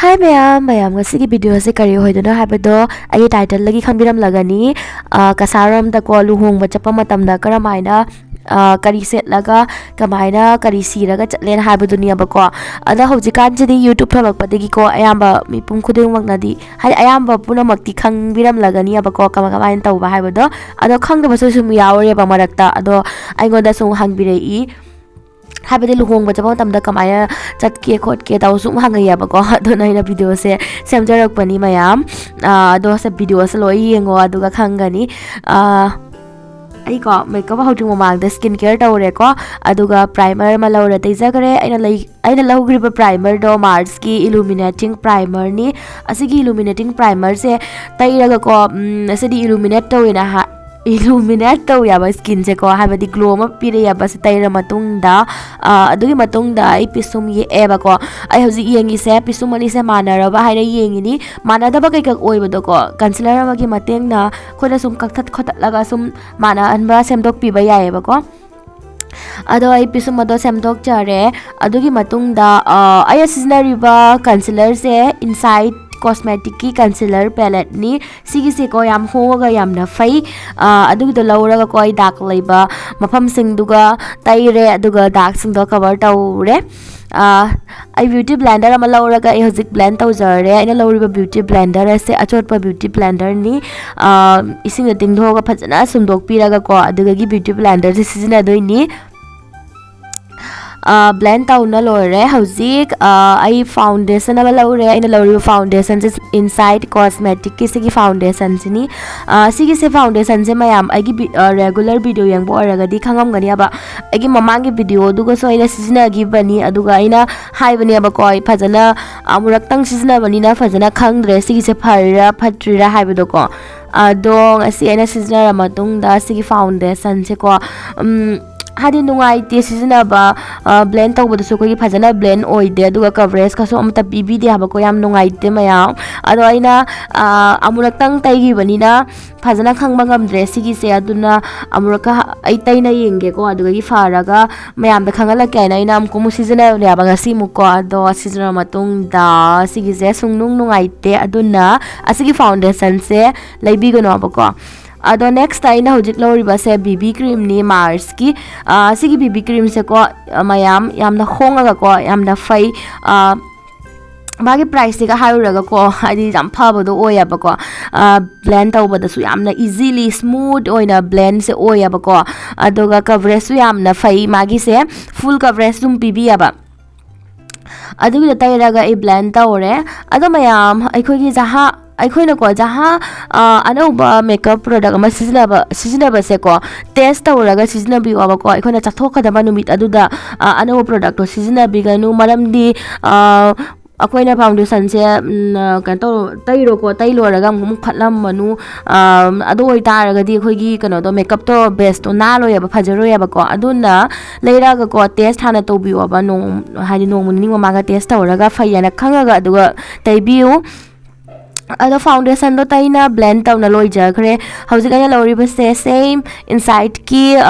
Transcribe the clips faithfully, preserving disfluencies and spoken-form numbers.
Hi ꯃꯌꯥꯝ, ꯃꯌꯥꯝ ꯉꯁꯤꯒꯤ video ꯁꯦ ꯀꯔꯤ ꯑꯣꯏꯗꯣꯏꯅꯣ ꯍꯥꯏꯕꯗꯣ ꯑꯩꯒꯤ title ꯗꯒꯤ ꯈꯪꯕꯤꯔꯝꯂꯒꯅꯤ꯫ ꯑ, ꯀꯁꯥꯔꯣꯝꯗꯀꯣ ꯂꯨꯍꯣꯡꯕ ꯆꯠꯄ ꯃꯇꯝꯗ ꯀꯔꯝꯍꯥꯏꯅ, ꯑ, ꯀꯔꯤ ꯁꯦꯠꯂꯒ ꯀꯃꯥꯏꯅ ꯀꯔꯤ ꯁꯤꯔꯒ ꯆꯠꯂꯦꯅ ꯍꯥꯏꯕꯗꯨꯅꯦꯕꯀꯣ꯫ ꯑꯗꯣ ꯍꯧꯖꯤꯛꯀꯥꯟꯁꯤꯗꯤ YouTube ꯊꯣꯛꯂꯛꯄꯗꯒꯤꯀꯣ ꯑꯌꯥꯝꯕ ꯃꯤꯄꯨꯝ ꯈꯨꯗꯤꯡꯃꯛꯅꯗꯤ, ꯍꯥꯏꯗꯤ ꯑꯌꯥꯝꯕ ꯄꯨꯝꯅꯃꯛꯇꯤ ꯈꯪꯕꯤꯔꯝꯂꯒꯅꯤꯕꯀꯣ ꯀꯃꯥꯏ ꯀꯃꯥꯏꯅ ꯇꯧꯕ ꯍꯥꯏꯕꯗꯣ꯫ ꯑꯗꯣ ꯈꯪꯗꯕꯁꯨ ꯁꯨꯝ ꯌꯥꯎꯔꯦꯕ ꯃꯔꯛꯇ꯫ ꯑꯗꯣ ꯑꯩꯉꯣꯟꯗ ꯁꯨꯝ ꯍꯪꯕꯤꯔꯛꯏ꯫ ꯍꯥꯏꯕꯗꯤ ꯂꯨꯍꯣꯡꯕ ꯆꯠꯄ ꯃꯇꯝꯗ ꯀꯃꯥꯏꯅ ꯆꯠꯀꯦ ꯈꯣꯠꯀꯦ ꯇꯧ ꯁꯨꯝ ꯍꯪꯉꯛꯑꯦꯕꯀꯣ꯫ ꯑꯗꯨꯅ ꯑꯩꯅ video ꯁꯦ ꯁꯦꯝꯖꯔꯛꯄꯅꯤ ꯃꯌꯥꯝ꯫ ꯑꯥ, ꯑꯗꯣ ꯁꯦ video ꯁꯦ ꯂꯣꯏ ꯌꯦꯡꯉꯣ ꯑꯗꯨꯒ ꯈꯪꯒꯅꯤ꯫ ꯑꯥ, ꯑꯩꯀꯣ makeup ꯍꯧꯗ꯭ꯔꯤ ꯃꯃꯥꯡꯗ skin care ꯇꯧꯔꯦꯀꯣ꯫ ꯑꯗꯨꯒ primer ꯑꯃ ꯂꯧꯔꯦ, ꯇꯩꯖꯈ꯭ꯔꯦ꯫ ꯑꯩꯅ ꯂꯩ-, ꯑꯩꯅ ꯂꯧꯈ꯭ꯔꯤꯕ primer ꯗꯣ Mars ꯀꯤ illuminating primer ꯅꯤ꯫ ꯑꯁꯤꯒꯤ illuminating primer ꯁꯦ ꯇꯩꯔꯒꯀꯣ, ꯎꯝ, ꯑꯁꯤꯗꯤ illuminate ꯇꯧꯋꯦꯅ ꯍꯥ-, illuminate ꯇꯧꯋꯦꯕ skin ꯁꯦꯀꯣ, ꯍꯥꯏꯕꯗꯤ glow ꯑꯃ ꯄꯤꯔꯛꯑꯦꯕ ꯁꯤ ꯇꯩꯔ ꯃꯇꯨꯡꯗ꯫ ꯑꯥ, ꯑꯗꯨꯒꯤ ꯃꯇꯨꯡꯗ ꯑꯩ ꯄꯤꯁꯨꯝ ꯌꯦꯛꯑꯦꯕꯀꯣ꯫ ꯑꯩ ꯍꯧꯖꯤꯛ ꯌꯦꯡꯉꯤꯁꯦ ꯄꯤꯁꯨꯝ ꯑꯅꯤꯁꯦ ꯃꯥꯟꯅꯔꯕ ꯍꯥꯏꯅ ꯌꯦꯡꯉꯤꯅꯤ꯫ ꯃꯥꯟꯅꯗꯕ ꯀꯩꯀꯛ ꯑꯣꯏꯕꯗꯣꯀꯣ, concealer ꯑꯃꯒꯤ ꯃꯇꯦꯡꯅ ꯑꯩꯈꯣꯏꯅ ꯁꯨꯝ ꯀꯛꯊꯠ ꯈꯣꯠꯇꯠꯂꯒ ꯁꯨꯝ ꯃꯥꯟꯅꯍꯟꯕ ꯁꯦꯝꯗꯣꯛꯄꯤꯕ ꯌꯥꯏꯌꯦꯕꯀꯣ꯫ ꯑꯗꯣ ꯑꯩ ꯄꯤꯁꯨꯝ ꯑꯗꯣ ꯁꯦꯝꯗꯣꯛꯆꯔꯦ꯫ ꯑꯗꯨꯒꯤ ꯃꯇꯨꯡꯗ, ꯑ, ꯑꯩꯅ ꯁꯤꯖꯤꯟꯅꯔꯤꯕ concealer ꯁꯦ Insight Cosmetic ꯀꯤ concealer palette ꯅꯤ꯫ ꯁꯤꯒꯤꯁꯦꯀꯣ ꯌꯥꯝ ꯍꯣꯡꯉꯒ ꯌꯥꯝꯅ ꯐꯩ꯫ ꯑ, ꯑꯗꯨꯒꯤꯗꯣ ꯂꯧꯔꯒꯀꯣ ꯑꯩ dark ꯂꯩꯕ ꯃꯐꯝꯁꯤꯡꯗꯨꯒ ꯇꯩꯔꯦ, ꯑꯗꯨꯒ dark ꯁꯤꯡꯗꯣ cover ꯇꯧꯔꯦ꯫ ꯑ, ꯑꯩ beauty blender ꯑꯃ ꯂꯧꯔꯒ ꯑꯩ ꯍꯧꯖꯤꯛ blend ꯇꯧꯖꯔꯦ꯫ ꯑꯩꯅ ꯂꯧꯔꯤꯕ beauty blender ꯑꯁꯦ ꯑꯆꯣꯠꯄ beauty blender ꯅꯤ꯫ ꯑ, ꯏꯁꯤꯡꯗ ꯇꯤꯡꯊꯣꯛꯑꯒ ꯐꯖꯅ ꯁꯨꯝꯗꯣꯛꯄꯤꯔꯒꯀꯣ ꯑꯗꯨꯗꯒꯤ beauty blender ꯁꯦ ꯁꯤꯖꯤꯟꯅꯗꯣꯏꯅꯤ꯫ ꯑ, blend ꯇꯧꯅ ꯂꯣꯏꯔꯦ꯫ ꯍꯧꯖꯤꯛ, ꯑ, ꯑꯩ foundation ꯑꯃ ꯂꯧꯔꯦ꯫ ꯑꯩꯅ ꯂꯧꯔꯤꯕ foundation ꯁꯦ Insight Cosmetic ꯀꯤ ꯁꯤꯒꯤ foundation ꯁꯤꯅꯤ꯫ ꯑ, ꯁꯤꯒꯤꯁꯦ foundation ꯁꯦ ꯃꯌꯥꯝ ꯑꯩꯒꯤ ꯕꯤ-, ꯑ, regular video ꯌꯦꯡꯕ ꯑꯣꯏꯔꯒꯗꯤ ꯈꯪꯉꯝꯒꯅꯦꯕ꯫ ꯑꯩꯒꯤ ꯃꯃꯥꯡꯒꯤ video ꯗꯨꯒꯁꯨ ꯑꯩꯅ ꯁꯤꯖꯤꯟꯅꯈꯤꯕꯅꯤ, ꯑꯗꯨꯒ ꯑꯩꯅ ꯍꯥꯏꯕꯅꯦꯕꯀꯣ, ꯑꯩ ꯐꯖꯅ ꯑꯃꯨꯔꯛꯇꯪ ꯁꯤꯖꯤꯟꯅꯕꯅꯤꯅ ꯐꯖꯅ ꯈꯪꯗ꯭ꯔꯦ ꯁꯤꯒꯤꯁꯦ ꯐꯔꯤꯔꯥ ꯐꯠꯇ꯭ꯔꯤꯔꯥ ꯍꯥꯏꯕꯗꯣꯀꯣ꯫ ꯑꯗꯣ ꯉꯁꯤ ꯑꯩꯅ ꯁꯤꯖꯤꯟꯅꯔ ꯃꯇꯨꯡꯗ ꯁꯤꯒꯤ foundation ꯁꯦꯀꯣ, ꯎꯝ, ꯍꯥꯏꯗꯤ ꯅꯨꯡꯉꯥꯏꯇꯦ ꯁꯤꯖꯤꯟꯅꯕ꯫ ꯕ꯭ꯂꯦꯟ ꯇꯧꯕꯗꯁꯨ ꯑꯩꯈꯣꯏꯒꯤ ꯐꯖꯅ ꯕ꯭ꯂꯦꯟ ꯑꯣꯏꯗꯦ, ꯑꯗꯨꯒ ꯀꯕꯔꯦꯖꯀꯁꯨ ꯑꯃꯠꯇ ꯄꯤꯕꯤꯗꯦ ꯍꯥꯏꯕꯀꯣ꯫ ꯌꯥꯝ ꯅꯨꯡꯉꯥꯏꯇꯦ ꯃꯌꯥꯝ꯫ ꯑꯗꯣ ꯑꯩꯅ ꯑꯃꯨꯔꯛꯇꯪ ꯇꯩꯈꯤꯕꯅꯤꯅ ꯐꯖꯅ ꯈꯪꯕ ꯉꯝꯗ꯭ꯔꯦ ꯁꯤꯒꯤꯁꯦ꯫ ꯑꯗꯨꯅ ꯑꯃꯨꯔꯛꯀ ꯑꯩ ꯇꯩꯅ ꯌꯦꯡꯒꯦꯀꯣ, ꯑꯗꯨꯗꯒꯤ ꯐꯔꯒ ꯃꯌꯥꯝꯗ ꯈꯪꯍꯜꯂꯛꯀꯦ ꯍꯥꯏꯅ ꯑꯩꯅ ꯑꯃꯨꯛꯀ ꯑꯃꯨꯛ ꯁꯤꯖꯤꯟꯅꯔꯦꯕ ꯉꯁꯤ ꯑꯃꯨꯛꯀꯣ꯫ ꯑꯗꯣ ꯁꯤꯖꯤꯟꯅꯔ ꯃꯇꯨꯡꯗ ꯁꯤꯒꯤꯁꯦ ꯁꯨꯡꯅꯨꯡ ꯅꯨꯡꯉꯥꯏꯇꯦ꯫ ꯑꯗꯨꯅ ꯑꯁꯤꯒꯤ ꯐꯥꯎꯟꯗꯦꯁꯟꯁꯦ ꯂꯩꯕꯤꯒꯅꯣꯕꯀꯣ꯫ ꯑꯗꯣ ꯅꯦꯛꯁꯇ ꯑꯩꯅ ꯍꯧꯖꯤꯛ ꯂꯧꯔꯤꯕꯁꯦ ꯕꯤ ꯕꯤ ꯀ꯭ꯔꯤꯝꯅꯤ, ꯃꯥꯔꯁꯀꯤ꯫ ꯁꯤꯒꯤ ꯕꯤ ꯕꯤ ꯀ꯭ꯔꯤꯝꯁꯦꯀꯣ, ꯃꯌꯥꯝ, ꯌꯥꯝꯅ ꯍꯣꯡꯉꯒꯀꯣ, ꯌꯥꯝꯅ ꯐꯩ꯫ ꯃꯥꯒꯤ ꯄ꯭ꯔꯥꯏꯁꯁꯤꯒ ꯍꯥꯏꯔꯨꯔꯒꯀꯣ, ꯍꯥꯏꯗꯤ ꯌꯥꯝ ꯐꯕꯗꯣ ꯑꯣꯏꯌꯦꯕꯀꯣ꯫ ꯕ꯭ꯂꯦꯟ ꯇꯧꯕꯗꯁꯨ ꯌꯥꯝꯅ ꯏꯖꯤꯂꯤ ꯁ꯭ꯃꯨꯠ ꯑꯣꯏꯅ ꯕ꯭ꯂꯦꯟꯁꯦ ꯑꯣꯏꯌꯦꯕꯀꯣ꯫ ꯑꯗꯨꯒ ꯀꯕꯔꯦꯖꯁꯨ ꯌꯥꯝꯅ ꯐꯩ, ꯃꯥꯒꯤꯁꯦ ꯐꯨꯜ ꯀꯕꯔꯦꯖ ꯑꯗꯨꯝ ꯄꯤꯕꯤꯌꯦꯕ꯫ ꯑꯗꯨꯒꯤꯗ ꯇꯩꯔꯒ ꯑꯩ ꯕ꯭ꯂꯦꯟ ꯇꯧꯔꯦ꯫ ꯑꯗꯣ ꯃꯌꯥꯝ, ꯑꯩꯈꯣꯏꯒꯤ ꯖꯍꯥ, ꯑꯩꯈꯣꯏꯅꯀꯣ ꯖꯍꯥ ꯑꯅꯧꯕ ꯃꯦꯀꯞ ꯄ꯭ꯔꯗꯛ ꯑꯃ ꯁꯤꯖꯤꯟꯅꯕ ꯁꯤꯖꯤꯟꯅꯕꯁꯦꯀꯣ, ꯇꯦꯁ ꯇꯧꯔꯒ ꯁꯤꯖꯤꯟꯅꯕꯤꯌꯣꯕꯀꯣ꯫ ꯑꯩꯈꯣꯏꯅ ꯆꯠꯊꯣꯛꯀꯗꯕ ꯅꯨꯃꯤꯠ ꯑꯗꯨꯗ ꯑꯅꯧꯕ ꯄ꯭ꯔꯗꯛꯇꯣ ꯁꯤꯖꯤꯟꯅꯕꯤꯒꯅꯨ꯫ ꯃꯔꯝꯗꯤ ꯑꯩꯈꯣꯏꯅ ꯐꯥꯎꯟꯗꯦꯁꯟꯁꯦ ꯀꯩꯅꯣ ꯇꯧꯔꯣ, ꯇꯩꯔꯣꯀꯣ, ꯇꯩ ꯂꯣꯏꯔꯒ ꯑꯃꯨꯛ ꯃꯨꯛꯈꯠꯂꯝꯃꯅꯨ꯫ ꯑꯗꯨ ꯑꯣꯏꯇꯥꯔꯒꯗꯤ ꯑꯩꯈꯣꯏꯒꯤ ꯀꯩꯅꯣꯗꯣ, ꯃꯦꯀꯞꯇꯣ ꯕꯦꯁꯇꯣ ꯅꯥꯜꯂꯣꯏꯌꯦꯕ, ꯐꯖꯔꯣꯏꯌꯦꯕꯀꯣ꯫ ꯑꯗꯨꯅ ꯂꯩꯔꯛꯑꯒꯀꯣ, ꯇꯦꯁ ꯍꯥꯟꯅ ꯇꯧꯕꯤꯌꯣꯕ꯫ ꯅꯣꯡ ꯍꯥꯏꯗꯤ ꯅꯣꯡꯃ ꯅꯤꯅꯤ ꯃꯃꯥꯡꯗ ꯇꯦꯁ ꯇꯧꯔꯒ ꯐꯩ ꯍꯥꯏꯅ ꯈꯪꯉꯒ ꯑꯗꯨꯒ ꯇꯩꯕꯤꯌꯨ꯫ ꯑꯗꯣ ꯐꯥꯎꯟꯗꯦꯁꯟꯗꯣ ꯇꯩꯅ ꯕ꯭ꯂꯦꯟ ꯇꯧꯅ ꯂꯣꯏꯖꯈ꯭ꯔꯦ꯫ ꯍꯧꯖꯤꯛ ꯑꯩꯅ ꯂꯧꯔꯤꯕꯁꯦ ꯁꯦꯝ ꯏꯟꯁꯥꯏꯠꯀꯤ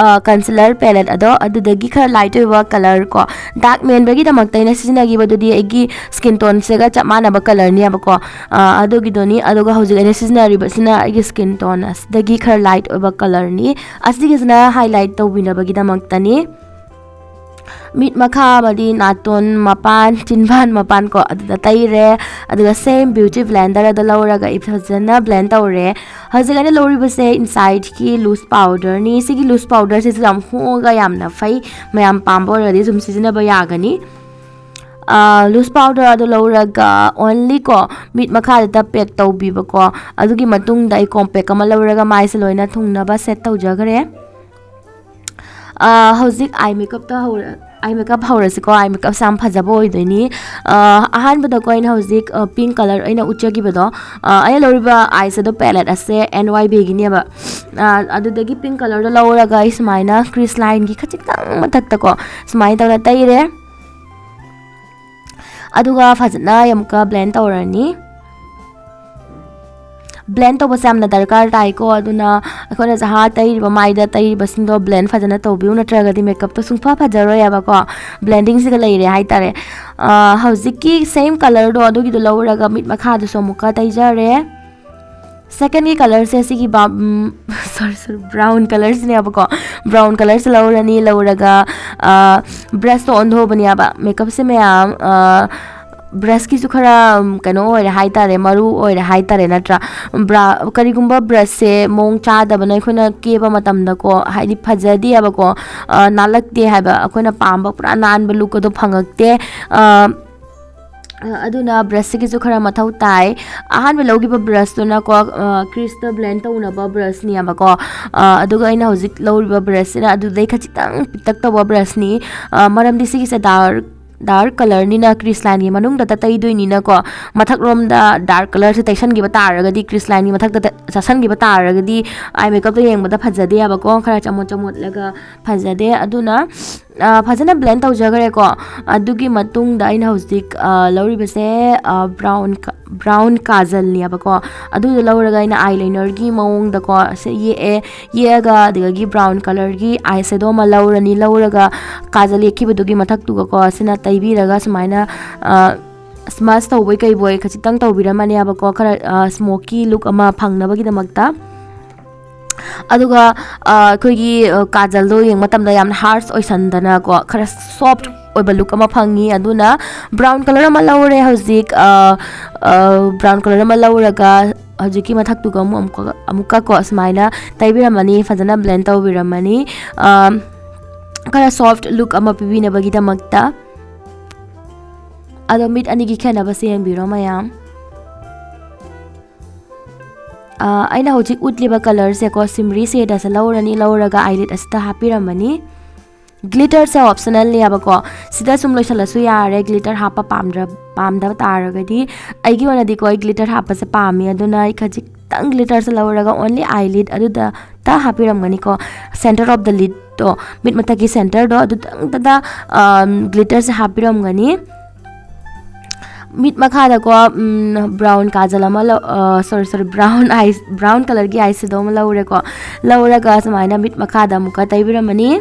ꯀꯟꯁꯤꯂꯔ ꯄꯦꯂꯦꯠ ꯑꯗꯣ, ꯑꯗꯨꯗꯒꯤ ꯈꯔ ꯂꯥꯏꯠ ꯑꯣꯏꯕ ꯀꯂꯔ ꯀꯣ, ꯗꯥꯛ ꯃꯦꯟꯕꯒꯤꯗꯃꯛꯇ ꯑꯩꯅ ꯁꯤꯖꯤꯟꯅꯈꯤꯕꯗꯨꯗꯤ ꯑꯩꯒꯤ ꯁ꯭ꯀꯤꯟ ꯇꯣꯟꯁꯤꯒ ꯆꯞ ꯃꯥꯟꯅꯕ ꯀꯂꯔꯅꯦꯕꯀꯣ꯫ ꯑꯗꯨꯒꯤꯗꯨꯅꯤ꯫ ꯑꯗꯨꯒ ꯍꯧꯖꯤꯛ ꯑꯩꯅ ꯁꯤꯖꯤꯟꯅꯔꯤꯕꯁꯤꯅ ꯑꯩꯒꯤ ꯁ꯭ꯀꯤꯟ ꯇꯣꯟ ꯑꯁꯤꯗꯒꯤ ꯈꯔ ꯂꯥꯏꯠ ꯑꯣꯏꯕ ꯀꯂꯔꯅꯤ꯫ ꯑꯁꯤꯒꯤꯁꯤꯅ ꯍꯥꯏꯂꯥꯏꯠ ꯇꯧꯕꯤꯅꯕꯒꯤꯗꯃꯛꯇꯅꯤ꯫ ꯃꯤꯠ ꯃꯈꯥ ꯑꯃꯗꯤ ꯅꯥꯇꯣꯟ ꯃꯄꯥꯟ, ꯆꯤꯟꯕꯥꯟ ꯃꯄꯥꯟ ꯀꯣ, ꯑꯗꯨꯗ ꯇꯩꯔꯦ꯫ ꯑꯗꯨꯒ ꯁꯦꯝ ꯕ꯭ꯌꯨꯇꯤ ꯕ꯭ꯂꯦꯟꯗꯔ ꯑꯗꯣ ꯂꯧꯔꯒ ꯑꯩ ꯐꯖꯅ ꯕ꯭ꯂꯦꯟ ꯇꯧꯔꯦ꯫ ꯍꯧꯖꯤꯛ ꯑꯩꯅ ꯂꯧꯔꯤꯕꯁꯦ ꯏꯟꯁꯥꯏꯠꯀꯤ ꯂꯨꯁ ꯄꯥꯎꯗꯔꯅꯤ꯫ ꯁꯤꯒꯤ ꯂꯨꯁ ꯄꯥꯎꯗꯔꯁꯤꯁꯨ ꯌꯥꯝ ꯍꯣꯡꯉꯒ ꯌꯥꯝꯅ ꯐꯩ꯫ ꯃꯌꯥꯝ ꯄꯥꯝꯕ ꯑꯣꯏꯔꯒꯗꯤ ꯁꯨꯝ ꯁꯤꯖꯤꯟꯅꯕ ꯌꯥꯒꯅꯤ꯫ ꯂꯨꯁ ꯄꯥꯎꯗꯔ ꯑꯗꯣ ꯂꯧꯔꯒ ꯑꯣꯟꯂꯤ ꯀꯣ, ꯃꯤꯠ ꯃꯈꯥꯗ ꯄꯦꯛ ꯇꯧꯕꯤꯕꯀꯣ꯫ ꯑꯗꯨꯒꯤ ꯃꯇꯨꯡꯗ ꯑꯩ ꯀꯣꯝꯄꯦꯛ ꯑꯃ ꯂꯧꯔꯒ ꯃꯥꯏꯁꯦ ꯂꯣꯏꯅ ꯊꯨꯡꯅꯕ ꯁꯦꯠ ꯇꯧꯖꯈ꯭ꯔꯦ꯫ ꯍꯧꯖꯤꯛ ꯑꯥꯏ ꯃꯦꯀꯞꯇ ꯍꯧꯔ ꯑꯥꯏ ꯃꯦꯀꯞ ꯍꯧꯔꯁꯤꯀꯣ꯫ ꯑꯥꯏ ꯃꯦꯀꯞꯁꯦ ꯌꯥꯝ ꯐꯖꯕ ꯑꯣꯏꯗꯣꯏꯅꯤ꯫ ꯑ, ꯑꯍꯥꯟꯕꯗꯀꯣ, ꯑꯩꯅ ꯍꯧꯖꯤꯛ, ꯑ, ꯄꯤꯡ ꯀꯂꯔ ꯑꯩꯅ ꯎꯠꯆꯈꯤꯕꯗꯣ, ꯑ, ꯑꯩꯅ ꯂꯧꯔꯤꯕ ꯑꯥꯏ ꯁꯦꯗꯣ ꯄꯦꯂꯦꯠ ꯑꯁꯦ ꯑꯦꯟ ꯋꯥꯏ ꯕꯤꯒꯤꯅꯦꯕ꯫ ꯑ, ꯑꯗꯨꯗꯒꯤ ꯄꯤꯡ ꯀꯂꯔꯗꯣ ꯂꯧꯔꯒ ꯑꯩ ꯁꯨꯃꯥꯏꯅ ꯀ꯭ꯔꯤꯁ ꯂꯥꯏꯟꯒꯤ ꯈꯖꯤꯛꯇꯪ ꯃꯊꯛꯇꯀꯣ ꯁꯨꯃꯥꯏꯅ ꯇꯧꯅ ꯇꯩꯔꯦ꯫ ꯑꯗꯨꯒ ꯐꯖꯅ ꯑꯃꯨꯛꯀ ꯕ꯭ꯂꯦꯟ ꯇꯧꯔꯅꯤ꯫ ꯕ꯭ꯂꯦꯟ ꯇꯧꯕꯁꯦ ꯌꯥꯝꯅ ꯗꯔꯀꯥꯔ ꯇꯥꯏꯀꯣ꯫ ꯑꯗꯨꯅ ꯑꯩꯈꯣꯏꯅ ꯖꯍꯥ ꯇꯩꯔꯤꯕ, ꯃꯥꯏꯗ ꯇꯩꯔꯤꯕꯁꯤꯡꯗꯣ ꯕ꯭ꯂꯦꯟ ꯐꯖꯅ ꯇꯧꯕꯤꯌꯨ, ꯅꯠꯇ꯭ꯔꯒꯗꯤ ꯃꯦꯀꯞꯇꯣ ꯁꯨꯡꯐ ꯐꯖꯔꯣꯏꯕꯀꯣ꯫ ꯕ꯭ꯂꯦꯟꯗꯤꯡꯁꯤꯒ ꯂꯩꯔꯦ ꯍꯥꯏꯇꯥꯔꯦ꯫ ꯑ, ꯍꯧꯖꯤꯛꯀꯤ ꯁꯦꯝ ꯀꯂꯔꯗꯣ ꯑꯗꯨꯒꯤꯗꯣ ꯂꯧꯔꯒ ꯃꯤꯠ ꯃꯈꯥꯗꯁꯨ ꯑꯃꯨꯛꯀ ꯇꯩꯖꯔꯦ꯫ ꯁꯦꯀꯦꯟꯒꯤ ꯀꯂꯔꯁꯦ ꯁꯤꯒꯤ ꯕꯥ-, ꯎꯝ, ꯁꯣꯔꯤ, ꯁꯣꯔꯤ, ꯕ꯭ꯔꯥꯎꯟ ꯀꯂꯔꯁꯤꯅꯦꯕꯀꯣ꯫ ꯕ꯭ꯔꯥꯎꯟ ꯀꯂꯔꯁꯦ ꯂꯧꯔꯅꯤ, ꯂꯧꯔꯒ, ꯑ, ꯕ꯭ꯔꯁꯇꯣ ꯑꯣꯟꯊꯣꯛꯑꯕꯅꯦꯕ꯫ ꯃꯦꯀꯞꯁꯦ ꯃꯌꯥꯝ, ꯑ, ꯕ꯭ꯔꯁꯀꯤꯁꯨ ꯈꯔ, ꯎꯝ, ꯀꯩꯅꯣ ꯑꯣꯏꯔꯦ ꯍꯥꯏꯇꯥꯔꯦ, ꯃꯔꯨ ꯑꯣꯏꯔꯦ ꯍꯥꯏꯇꯥꯔꯦ, ꯅꯠꯇ꯭ꯔꯥ? ꯕ꯭ꯔꯥ-, ꯀꯔꯤꯒꯨꯝꯕ ꯕ꯭ꯔꯁꯁꯦ ꯃꯑꯣꯡ ꯆꯥꯗꯕꯅ ꯑꯩꯈꯣꯏꯅ ꯀꯦꯕ ꯃꯇꯝꯗꯀꯣ, ꯍꯥꯏꯗꯤ ꯐꯖꯗꯦꯕꯀꯣ, ꯑ, ꯅꯥꯜꯂꯛꯇꯦ ꯍꯥꯏꯕ, ꯑꯩꯈꯣꯏꯅ ꯄꯥꯝꯕ ꯄꯨꯔꯥ ꯅꯥꯟꯕ ꯂꯨꯛ ꯑꯗꯣ ꯐꯪꯉꯛꯇꯦ꯫ ꯑ, ꯑ, ꯑꯗꯨꯅ ꯕ꯭ꯔꯁꯁꯤꯒꯤꯁꯨ ꯈꯔ ꯃꯊꯧ ꯇꯥꯏ꯫ ꯑꯍꯥꯟꯕ ꯂꯧꯈꯤꯕ ꯕ꯭ꯔꯁꯇꯨꯅꯀꯣ, ꯑ, ꯀ꯭ꯔꯤꯁꯇ ꯕ꯭ꯂꯦꯟ ꯇꯧꯅꯕ ꯕ꯭ꯔꯁꯅꯦꯕꯀꯣ꯫ ꯑ, ꯑꯗꯨꯒ ꯑꯩꯅ ꯍꯧꯖꯤꯛ ꯂꯧꯔꯤꯕ ꯕ꯭ꯔꯁꯁꯤꯅ ꯑꯗꯨꯗꯩ ꯈꯖꯤꯛꯇꯪ ꯄꯤꯛꯇꯛ ꯇꯧꯕ ꯕ꯭ꯔꯁꯅꯤ꯫ ꯑ, ꯃꯔꯝꯗꯤ ꯁꯤꯒꯤꯁꯦ ꯗꯥꯔꯛ, ꯗꯥꯔꯛ ꯀꯂꯔꯅꯤꯅ, ꯀ꯭ꯔꯤꯁ ꯂꯥꯏꯟꯒꯤ ꯃꯅꯨꯡꯗꯇ ꯇꯩꯗꯣꯏꯅꯤꯅꯀꯣ, ꯃꯊꯛꯂꯣꯝꯗ ꯗꯥꯔꯛ ꯀꯂꯔꯁꯦ ꯇꯩꯁꯟꯈꯤꯕ ꯇꯥꯔꯒꯗꯤ, ꯀ꯭ꯔꯤꯁ ꯂꯥꯏꯟꯒꯤ ꯃꯊꯛꯇ ꯇ-, ꯆꯥꯁꯟꯈꯤꯕ ꯇꯥꯔꯒꯗꯤ ꯑꯥꯏ ꯃꯦꯀꯞꯇꯣ ꯌꯦꯡꯕꯗ ꯐꯖꯗꯦꯕꯀꯣ, ꯈꯔ ꯆꯃꯣꯠ ꯆꯃꯣꯠꯂꯒ ꯐꯖꯗꯦ꯫ ꯑꯗꯨꯅ, ꯑ, ꯐꯖꯅ ꯕ꯭ꯂꯦꯟ ꯇꯧꯖꯈ꯭ꯔꯦꯀꯣ꯫ ꯑꯗꯨꯒꯤ ꯃꯇꯨꯡꯗ ꯑꯩꯅ ꯍꯧꯖꯤꯛ, ꯑ, ꯂꯧꯔꯤꯕꯁꯦ, ꯑ, ꯕ꯭ꯔꯥꯎꯟ ꯀ-, ꯕ꯭ꯔꯥꯎꯟ ꯀꯥꯖꯜꯅꯦꯕꯀꯣ꯫ ꯑꯗꯨꯗꯣ ꯂꯧꯔꯒ ꯑꯩꯅ ꯑꯥꯏ ꯂꯥꯏꯅꯔꯒꯤ ꯃꯑꯣꯡꯗꯀꯣ ꯁꯦ ꯌꯦꯛꯑꯦ꯫ ꯌꯦꯛꯑꯒ ꯑꯗꯨꯗꯒꯤ ꯕ꯭ꯔꯥꯎꯟ ꯀꯂꯔꯒꯤ ꯑꯥꯏ ꯁꯦꯗꯣ ꯑꯃ ꯂꯧꯔꯅꯤ꯫ ꯂꯧꯔꯒ ꯀꯥꯖꯜ ꯌꯦꯛꯈꯤꯕꯗꯨꯒꯤ ꯃꯊꯛꯇꯨꯒꯀꯣ ꯁꯤꯅ ꯇꯩꯕꯤꯔꯒ ꯁꯨꯃꯥꯏꯅ, ꯑ, ꯁ꯭ꯃꯖ ꯇꯧꯕꯣꯏ ꯀꯩꯕꯣꯏ ꯈꯖꯤꯛꯇꯪ ꯇꯧꯕꯤꯔꯝꯃꯅꯦꯕꯀꯣ, ꯈꯔ, ꯑ, ꯁ꯭ꯃꯣꯀꯤ ꯂꯨꯛ ꯑꯃ ꯐꯪꯅꯕꯒꯤꯗꯃꯛꯇ꯫ ꯑꯗꯨꯒ, ꯑ, ꯑꯩꯈꯣꯏꯒꯤ, ꯑ, ꯀꯥꯖꯜꯗꯣ ꯌꯦꯡꯕ ꯃꯇꯝꯗ ꯌꯥꯝꯅ ꯍꯥꯔꯁ ꯑꯣꯏꯁꯟꯗꯅꯀꯣ, ꯈꯔ ꯁꯣꯐ ꯑꯣꯏꯕ ꯂꯨꯛ ꯑꯃ ꯐꯪꯉꯤ꯫ ꯑꯗꯨꯅ ꯕ꯭ꯔꯥꯎꯟ ꯀꯂꯔ ꯑꯃ ꯂꯧꯔꯦ ꯍꯧꯖꯤꯛ, ꯑ, ꯑ, ꯕ꯭ꯔꯥꯎꯟ ꯀꯂꯔ ꯑꯃ ꯂꯧꯔꯒ ꯍꯧꯖꯤꯛꯀꯤ ꯃꯊꯛꯇꯨꯒ ꯑꯃꯨꯛ ꯑꯃꯨꯛꯀ, ꯑꯃꯨꯛꯀ ꯀꯣ ꯁꯨꯃꯥꯏꯅ ꯇꯩꯕꯤꯔꯝꯃꯅꯤ, ꯐꯖꯅ ꯕ꯭ꯂꯦꯟ ꯇꯧꯕꯤꯔꯝꯃꯅꯤ, ꯑ, ꯈꯔ ꯁꯣꯐ ꯂꯨꯛ ꯑꯃ ꯄꯤꯕꯤꯅꯕꯒꯤꯗꯃꯛꯇ꯫ ꯑꯗꯣ ꯃꯤꯠ ꯑꯅꯤꯒꯤ ꯈꯦꯠꯅꯕꯁꯦ ꯌꯦꯡꯕꯤꯔꯣ ꯃꯌꯥꯝ꯫ ꯑ, ꯑꯩꯅ ꯍꯧꯖꯤꯛ ꯎꯠꯂꯤꯕ ꯀꯂꯔꯁꯦꯀꯣ, ꯁꯤꯝꯔꯤ ꯁꯦꯠ ꯑꯁꯦ ꯂꯧꯔꯅꯤ, ꯂꯧꯔꯒ ꯑꯥꯏꯂꯤꯠ ꯑꯁꯤꯗ ꯍꯥꯞꯄꯤꯔꯝꯃꯅꯤ꯫ Glitterꯁꯦ optionalꯅꯦꯕꯀꯣ, ꯁꯤꯗ ꯁꯨꯝ ꯂꯣꯏꯁꯤꯜꯂꯁꯨ ꯌꯥꯔꯦ, glitter ꯍꯥꯞꯄ ꯄꯥꯝꯗ꯭ꯔ ꯄꯥꯝꯗꯕ ꯇꯥꯔꯒꯗꯤ꯫ ꯑꯩꯒꯤ ꯑꯣꯏꯅꯗꯤꯀꯣ, ꯑꯩ glitter ꯍꯥꯞꯄꯁꯦ ꯄꯥꯝꯃꯤ, ꯑꯗꯨꯅ ꯑꯩ ꯈꯖꯤꯛꯇꯪ glitterꯁꯦ ꯂꯧꯔꯒ only eyelid ꯑꯗꯨꯗ ꯇ ꯍꯥꯞꯄꯤꯔꯝꯒꯅꯤꯀꯣ, center of the lidꯗꯣ, ꯃꯤꯠ ꯃꯊꯛꯀꯤ centerꯗꯣ ꯑꯗꯨꯇꯪꯗꯗ glitterꯁꯦ ꯍꯥꯞꯄꯤꯔꯝꯒꯅꯤ꯫ ꯃꯤꯠ ꯃꯈꯥꯗꯀꯣ, brown ꯀꯥꯖꯜ ꯑꯃ ꯂꯧ sorry sorry brown eyes brown colorꯒꯤ eyeshadow ꯑꯃ ꯂꯧꯔꯦꯀꯣ꯫ ꯂꯧꯔꯒ ꯁꯨꯃꯥꯏꯅ ꯃꯤꯠ ꯃꯈꯥꯗ ꯑꯃꯨꯛꯀ ꯇꯩꯕꯤꯔꯝꯃꯅꯤ꯫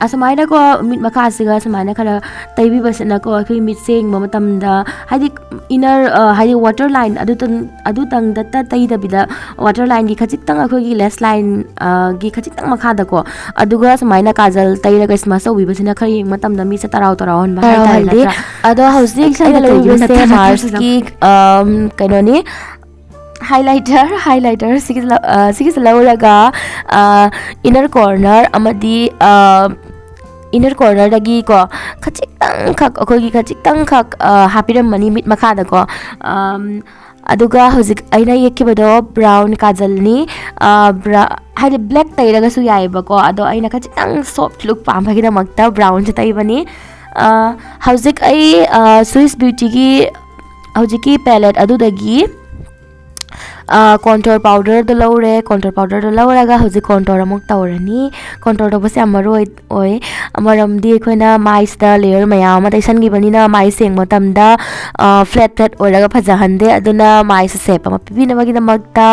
ꯑꯁꯨꯃꯥꯏꯅꯀꯣ, ꯃꯤꯠ ꯃꯈꯥꯁꯤꯒ ꯁꯨꯃꯥꯏꯅ ꯈꯔ ꯇꯩꯕꯤꯕꯁꯤꯅꯀꯣ, ꯑꯩꯈꯣꯏ ꯃꯤꯠꯁꯦ ꯌꯦꯡꯕ ꯃꯇꯝꯗ, ꯍꯥꯏꯗꯤ, inner ꯍꯥꯏꯗꯤ water line ꯑꯗꯨꯇꯪ ꯑꯗꯨꯇꯪꯗꯇ ꯇꯩꯗꯕꯤꯗ, water lineꯒꯤ ꯈꯖꯤꯛꯇꯪ, ꯑꯩꯈꯣꯏꯒꯤ lash lineꯒꯤ ꯈꯖꯤꯛꯇꯪ ꯃꯈꯥꯗꯀꯣ, ꯑꯗꯨꯒ ꯁꯨꯃꯥꯏꯅ ꯀꯥꯖꯜ ꯇꯩꯔꯒ smudge ꯇꯧꯕꯤꯕꯁꯤꯅ ꯈꯔ ꯌꯦꯡꯕ ꯃꯇꯝꯗ ꯃꯤꯁꯦ ꯇꯔꯥꯎ ꯇꯔꯥꯎꯍꯟꯕ ꯍꯥꯏꯇꯥꯔꯦ, ꯇꯔꯥꯎꯍꯜꯂꯤ꯫ ꯅꯠꯇ꯭ꯔꯥ? ꯑꯗꯣ ꯍꯧꯖꯤꯛ ꯑꯩꯅ ꯂꯩꯔꯤꯕꯁꯦ ꯃꯥꯔꯁꯀꯤ ꯀꯩꯅꯣꯅꯤ, highlighter highlighter ꯁꯤꯒꯤꯁꯦ ꯂꯧ- ꯑ, ꯁꯤꯒꯤꯁꯦ ꯂꯧꯔꯒ, ꯑ, inner corner ꯑꯃꯗꯤ, ꯑ, inner cornerꯗꯒꯤꯀꯣ, ꯈꯖꯤꯛꯇꯪꯈꯛ, ꯑꯩꯈꯣꯏꯒꯤ ꯈꯖꯤꯛꯇꯪꯈꯛ, ꯑ, ꯍꯥꯞꯄꯤꯔꯝꯃꯅꯤ ꯃꯤꯠ ꯃꯈꯥꯗꯀꯣ꯫ ꯑꯝ, ꯑꯗꯨꯒ ꯍꯧꯖꯤꯛ ꯑꯩꯅ ꯌꯦꯛꯈꯤꯕꯗꯣ brown ꯀꯥꯖꯜꯅꯤ꯫ ꯑ, ꯕ꯭ꯔꯥ- ꯍꯥꯏꯗꯤ black ꯇꯩꯔꯒꯁꯨ ꯌꯥꯏꯑꯕꯀꯣ, ꯑꯗꯣ ꯑꯩꯅ ꯈꯖꯤꯛꯇꯪ soft look ꯄꯥꯝꯕꯒꯤꯗꯃꯛꯇ brownꯁꯦ ꯇꯩꯕꯅꯤ꯫ ꯑ, ꯍꯧꯖꯤꯛ ꯑꯩ, ꯑ, Swiss Beautyꯒꯤ ꯍꯧꯖꯤꯛꯀꯤ palette ꯑꯗꯨꯗꯒꯤ contour powderꯗꯣ ꯂꯧꯔꯦ꯫ Contour powderꯗꯣ ꯂꯧꯔꯒ ꯍꯧꯖꯤꯛ contour ꯑꯃꯨꯛ ꯇꯧꯔꯅꯤ꯫ Contour ꯇꯧꯕꯁꯦ ꯌꯥꯝ ꯃꯔꯨ ꯑꯣꯏ ꯑꯣꯏ꯫ ꯃꯔꯝꯗꯤ ꯑꯩꯈꯣꯏꯅ ꯃꯥꯏꯁꯤꯗ layer ꯃꯌꯥꯝ ꯑꯃ ꯇꯩꯁꯟꯈꯤꯕꯅꯤꯅ, ꯃꯥꯏ ꯁꯦꯡꯕ ꯃꯇꯝꯗ flat flat ꯑꯣꯏꯔꯒ ꯐꯖꯍꯟꯗꯦ꯫ ꯑꯗꯨꯅ ꯃꯥꯏꯁꯦ shape ꯑꯃ ꯄꯤꯕꯤꯅꯕꯒꯤꯗꯃꯛꯇ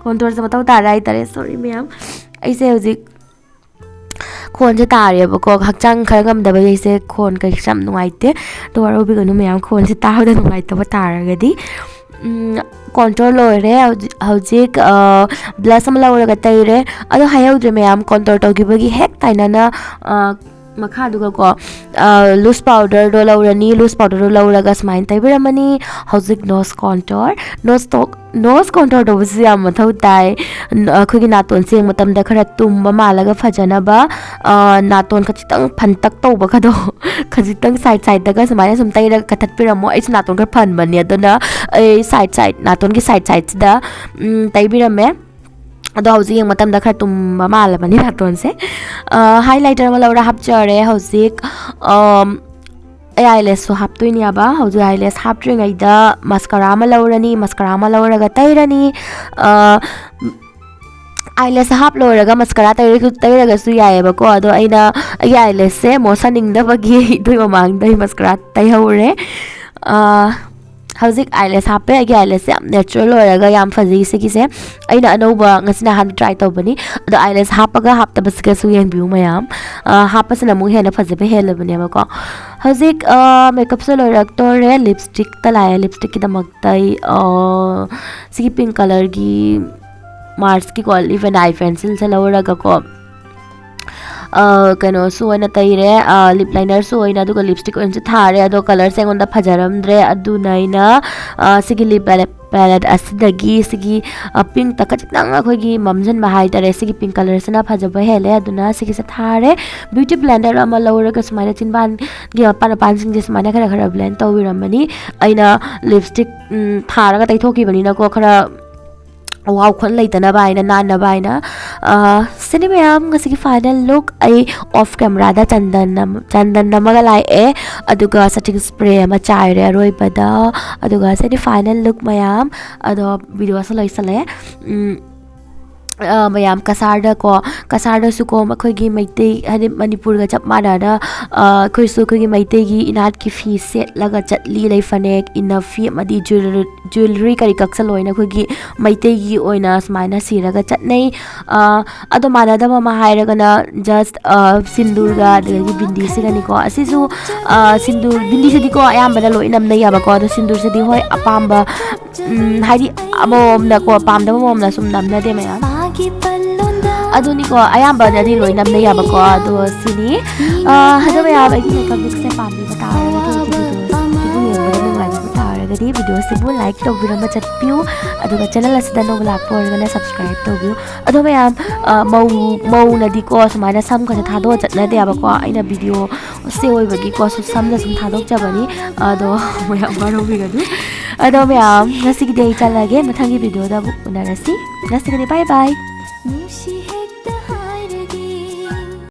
contourꯁꯦ ꯃꯊꯧ ꯇꯥꯔꯦ ꯍꯥꯏꯇꯥꯔꯦ꯫ Sorry ꯃꯌꯥꯝ, ꯑꯩꯁꯦ ꯍꯧꯖꯤꯛ ꯈꯣꯟꯁꯦ ꯇꯥꯔꯦꯕꯀꯣ, ꯍꯛꯆꯥꯡ ꯈꯔ ꯉꯝꯗꯕꯒꯤ ꯑꯩꯁꯦ ꯈꯣꯟ ꯀꯩꯁꯨ ꯌꯥꯝ ꯅꯨꯡꯉꯥꯏꯇꯦ꯫ ꯑꯗꯣ ꯋꯥꯔꯧꯕꯤꯒꯅꯨ ꯃꯌꯥꯝ, ꯈꯣꯟꯁꯦ ꯇꯥꯕꯗ ꯅꯨꯡꯉꯥꯏꯇꯕ ꯇꯥꯔꯒꯗꯤ꯫ Contour ꯂꯣꯏꯔꯦ꯫ ꯍꯧꯖꯤꯛ, ꯍꯧꯖꯤꯛ blush ꯑꯃ ꯂꯧꯔꯒ ꯇꯩꯔꯦ꯫ ꯑꯗꯣ ꯍꯥꯏꯍꯧꯗ꯭ꯔꯦ ꯃꯌꯥꯝ, contour ꯇꯧꯈꯤꯕꯒꯤ ꯍꯦꯛ ꯇꯥꯏꯅꯅ ꯃꯈꯥꯗꯨꯒꯀꯣ ꯂꯨꯁ ꯄꯥꯎꯗꯔꯗꯣ ꯂꯧꯔꯅꯤ꯫ ꯂꯨꯁ ꯄꯥꯎꯗꯔꯗꯣ ꯂꯧꯔꯒ ꯁꯨꯃꯥꯏꯅ ꯇꯩꯕꯤꯔꯝꯃꯅꯤ꯫ ꯍꯧꯖꯤꯛ ꯅꯣꯁ ꯀꯣꯟꯇꯣꯔ, ꯅꯣꯁ ꯇꯣꯛ ꯅꯣꯁ ꯀꯣꯟꯇꯣꯔ ꯇꯧꯕꯁꯨ ꯌꯥꯝ ꯃꯊꯧ ꯇꯥꯏ꯫ ꯅ-, ꯑꯩꯈꯣꯏꯒꯤ ꯅꯥꯇꯣꯟ ꯁꯦꯡꯕ ꯃꯇꯝꯗ ꯈꯔ ꯇꯨꯝꯕ ꯃꯥꯜꯂꯒ ꯐꯖꯅꯕ, ꯑ, ꯅꯥꯇꯣꯟ ꯈꯖꯤꯛꯇꯪ ꯐꯟꯇꯛ ꯇꯧꯕꯒꯗꯣ ꯈꯖꯤꯛꯇꯪ ꯁꯥꯏꯠ ꯁꯥꯏꯠꯇꯒ ꯁꯨꯃꯥꯏꯅ ꯁꯨꯝ ꯇꯩꯔꯒ ꯀꯊꯠꯄꯤꯔꯝꯃꯣ꯫ ꯑꯩꯁꯨ ꯅꯥꯇꯣꯟ ꯈꯔ ꯐꯟꯕꯅꯦ, ꯑꯗꯨꯅ ꯑꯩ ꯁꯥꯏꯠ ꯁꯥꯏꯠ, ꯅꯥꯇꯣꯟꯒꯤ ꯁꯥꯏꯠ ꯁꯥꯏꯠꯁꯤꯗ, ꯎꯝ, ꯇꯩꯕꯤꯔꯝꯃꯦ꯫ ꯑꯗꯣ ꯍꯧꯖꯤꯛ ꯌꯦꯡꯕ ꯃꯇꯝꯗ ꯈꯔ ꯇꯨꯝꯕ ꯃꯥꯜꯂꯕꯅꯤ ꯅꯥꯇꯣꯟꯁꯦ꯫ ꯑ, highlighter ꯑꯃ ꯂꯧꯔ ꯍꯥꯞꯆꯔꯦ ꯍꯧꯖꯤꯛ꯫ ꯑꯝ, ꯑꯩ eyelash ꯁꯨ ꯍꯥꯞꯇꯣꯏꯅꯦꯕ꯫ ꯍꯧꯖꯤꯛ eyelash ꯍꯥꯞꯇ꯭ꯔꯤꯉꯩꯗ mascara ꯑꯃ ꯂꯧꯔꯅꯤ꯫ Mascara ꯑꯃ ꯂꯧꯔꯒ ꯇꯩꯔꯅꯤ꯫ ꯑ, eyelash ꯍꯥꯞ ꯂꯣꯏꯔꯒ mascara ꯇꯩꯔꯁꯨ, ꯇꯩꯔꯒꯁꯨ ꯌꯥꯏꯑꯕꯀꯣ꯫ ꯑꯗꯣ ꯑꯩꯅ ꯑꯩꯒꯤ eyelash ꯁꯦ ꯃꯣꯠꯁꯟꯅꯤꯡꯗꯕꯒꯤ ꯏꯇꯩ ꯃꯃꯥꯡꯗ ꯑꯩ mascara ꯇꯩꯍꯧꯔꯦ꯫ ꯑ, ꯍꯧꯖꯤꯛ eyelash ꯍꯥꯞꯄꯦ꯫ ꯑꯩꯒꯤ eyelash ꯁꯦ ꯌꯥꯝ natural ꯑꯣꯏꯔꯒ ꯌꯥꯝ ꯐꯖꯩ ꯁꯤꯒꯤꯁꯦ꯫ ꯑꯩꯅ ꯑꯅꯧꯕ ꯉꯁꯤꯅ ꯑꯍꯥꯟꯕ try ꯇꯧꯕꯅꯤ꯫ ꯑꯗꯣ eyelash ꯍꯥꯞꯄꯒ ꯍꯥꯞꯇꯕꯁꯤꯒꯁꯨ ꯌꯦꯡꯕꯤꯌꯨ ꯃꯌꯥꯝ꯫ ꯑ, ꯍꯥꯞꯄꯁꯤꯅ ꯑꯃꯨꯛ ꯍꯦꯟꯅ ꯐꯖꯕ ꯍꯦꯜꯂꯕꯅꯦꯕꯀꯣ꯫ ꯍꯧꯖꯤꯛ, ꯑ, makeup ꯁꯦ ꯂꯣꯏꯔꯛꯇꯣꯔꯦ꯫ Lipstick ꯇ ꯂꯥꯛꯑꯦ꯫ Lipstick ꯀꯤꯗꯃꯛꯇ ꯑꯩ, ꯑ, ꯁꯤꯒꯤ pink colour ꯒꯤ Mars ꯀꯤꯀꯣ, Live and Eye pencil ꯁꯦ ꯂꯧꯔꯒꯀꯣ, ꯑ, ꯀꯩꯅꯣꯁꯨ ꯑꯣꯏꯅ ꯇꯩꯔꯦ, ꯑ, lip liner ꯁꯨ ꯑꯣꯏꯅ, ꯑꯗꯨꯒ lipstick ꯑꯣꯏꯅꯁꯨ ꯊꯥꯔꯦ꯫ ꯑꯗꯣ colour ꯁꯦ ꯑꯩꯉꯣꯟꯗ ꯐꯖꯔꯝꯗ꯭ꯔꯦ, ꯑꯗꯨꯅ ꯑꯩꯅ, ꯑ, ꯁꯤꯒꯤ lip palette, palette ꯑꯁꯤꯗꯒꯤ ꯁꯤꯒꯤ, ꯑ, pink ꯇ ꯈꯖꯤꯛꯇꯪ ꯑꯩꯈꯣꯏꯒꯤ ꯃꯝꯁꯤꯟꯕ ꯍꯥꯏꯇꯥꯔꯦ, ꯁꯤꯒꯤ pink colour ꯁꯤꯅ ꯐꯖꯕ ꯍꯦꯜꯂꯦ, ꯑꯗꯨꯅ ꯁꯤꯒꯤꯁꯦ ꯊꯥꯔꯦ꯫ Beauty blender ꯑꯃ ꯂꯧꯔꯒ ꯁꯨꯃꯥꯏꯅ ꯆꯤꯟꯕꯥꯟꯒꯤ ꯃꯄꯥꯟ ꯃꯄꯥꯟꯁꯤꯡꯁꯦ ꯁꯨꯃꯥꯏꯅ ꯈꯔ ꯈꯔ blend ꯇꯧꯕꯤꯔꯝꯕꯅꯤ꯫ ꯑꯩꯅ lipstick, ꯎꯝ, ꯊꯥꯔꯒ ꯇꯩꯊꯣꯛꯈꯤꯕꯅꯤꯅꯀꯣ, ꯈꯔ ꯋꯥꯎꯈꯣꯟ ꯂꯩꯇꯅꯕ ꯍꯥꯏꯅ, ꯅꯥꯟꯅꯕ ꯍꯥꯏꯅ꯫ ꯑ, ꯁꯤꯅꯤ ꯃꯌꯥꯝ ꯉꯁꯤꯒꯤ final look꯫ ꯑꯩ off camera ꯗ ꯆꯟꯗꯟ ꯑꯃ, ꯆꯟꯗꯟ ꯑꯃꯒ ꯂꯥꯛꯑꯦ, ꯑꯗꯨꯒ setting spray ꯑꯃ ꯆꯥꯏꯔꯦ ꯑꯔꯣꯏꯕꯗ, ꯑꯗꯨꯒ ꯁꯤꯅꯤ final look ꯃꯌꯥꯝ꯫ ꯑꯗꯣ video ꯁꯨ ꯂꯣꯏꯁꯜꯂꯦ꯫ ꯎꯝ, ꯑ, ꯃꯌꯥꯝ ꯀꯁꯥꯔꯗꯀꯣ, ꯀꯁꯥꯔꯗꯁꯨꯀꯣ ꯑꯩꯈꯣꯏꯒꯤ ꯃꯩꯇꯩ, ꯍꯥꯏꯗꯤ ꯃꯅꯤꯄꯨꯔꯒ ꯆꯞ ꯃꯥꯟꯅꯅ, ꯑ, ꯑꯩꯈꯣꯏꯁꯨ ꯑꯩꯈꯣꯏꯒꯤ ꯃꯩꯇꯩꯒꯤ ꯏꯅꯥꯠꯀꯤ ꯐꯤ ꯁꯦꯠꯂꯒ ꯆꯠꯂꯤ, ꯂꯩ ꯐꯅꯦꯛ, ꯏꯟꯅꯐꯤ ꯑꯃꯗꯤ jewel-, jewellery ꯀꯔꯤ ꯀꯛꯁ ꯂꯣꯏꯅ ꯑꯩꯈꯣꯏꯒꯤ ꯃꯩꯇꯩꯒꯤ ꯑꯣꯏꯅ ꯁꯨꯃꯥꯏꯅ ꯁꯤꯔꯒ ꯆꯠꯅꯩ꯫ ꯑ, ꯑꯗꯣ ꯃꯥꯟꯅꯗꯕ ꯑꯃ ꯍꯥꯏꯔꯒꯅ just, ꯑ, ꯁꯤꯟꯗꯨꯔꯒ ꯑꯗꯒꯤ ꯕꯤꯟꯗꯤꯁꯤꯒꯅꯤꯀꯣ꯫ ꯑꯁꯤꯁꯨ, ꯑ, ꯁꯤꯟꯗꯨꯔ, ꯕꯤꯟꯗꯤꯁꯤꯗꯤꯀꯣ ꯑꯌꯥꯝꯕꯅ ꯂꯣꯏ ꯅꯝꯅꯩꯌꯦꯕꯀꯣ, ꯑꯗꯣ ꯁꯤꯟꯗꯨꯔꯁꯤꯗꯤ ꯍꯣꯏ ꯑꯄꯥꯝꯕ, ꯎꯝ, ꯍꯥꯏꯗꯤ ꯑꯃꯃꯝꯅꯀꯣ, ꯄꯥꯝꯗꯕ ꯑꯃꯃꯝꯅ ꯁꯨꯝ ꯅꯝꯅꯗꯦ ꯃꯌꯥꯝ꯫ ꯑꯗꯨꯅꯤꯀꯣ, ꯑꯌꯥꯝꯕꯅꯗꯤ ꯂꯣꯏ ꯅꯝꯅꯩꯌꯦꯕꯀꯣ꯫ ꯑꯗꯣ ꯁꯤꯅꯤ꯫ ꯑ, ꯑꯗꯣ ꯃꯌꯥꯝ, ꯑꯩꯒꯤ ꯃꯦꯀꯞ ꯂꯨꯛꯁꯦ ꯄꯥꯝꯕꯤꯕ ꯇꯥꯔꯒꯗꯤ, ꯑꯩꯒꯤ ꯚꯤꯗꯤꯑꯣꯁꯤꯕꯨ ꯌꯦꯡꯕꯗ ꯅꯨꯡꯉꯥꯏꯕꯤꯕ ꯇꯥꯔꯒꯗꯤ, ꯚꯤꯗꯤꯑꯣꯁꯤꯕꯨ ꯂꯥꯏꯛ ꯇꯧꯕꯤꯔꯝꯕ ꯆꯠꯄꯤꯌꯨ꯫ ꯑꯗꯨꯒ ꯆꯦꯅꯦꯜ ꯑꯁꯤꯗ ꯑꯅꯧꯕ ꯂꯥꯛꯄ ꯑꯣꯏꯔꯒꯅ ꯁꯕꯁꯀ꯭ꯔꯥꯏꯕ ꯇꯧꯕꯤꯌꯨ꯫ ꯑꯗꯣ ꯃꯌꯥꯝ, ꯑ, ꯃꯧ, ꯃꯧꯅꯗꯤꯀꯣ ꯁꯨꯃꯥꯏꯅ ꯁꯝꯒꯁꯦ ꯊꯥꯗꯣꯛꯑ ꯆꯠꯅꯗꯦꯕꯀꯣ꯫ ꯑꯩꯅ ꯚꯤꯗꯤꯑꯣ ꯁꯦ ꯑꯣꯏꯕꯒꯤꯀꯣ ꯁꯨ-, ꯁꯝꯗ ꯁꯨꯝ ꯊꯥꯗꯣꯛꯆꯕꯅꯤ꯫ ꯑꯗꯣ ꯃꯌꯥꯝ ꯋꯥꯔꯧꯕꯤꯒꯅꯨ꯫ ꯑꯗꯣ ꯃꯌꯥꯝ, ꯉꯁꯤꯒꯤꯗꯤ ꯑꯩ ꯆꯠꯂꯒꯦ꯫ ꯃꯊꯪꯒꯤ ꯚꯤꯗꯤꯑꯣꯗ ꯑꯃꯨꯛ ꯎꯅꯔꯁꯤ꯫ ꯉꯁꯤꯒꯤꯗꯤ bye bye꯫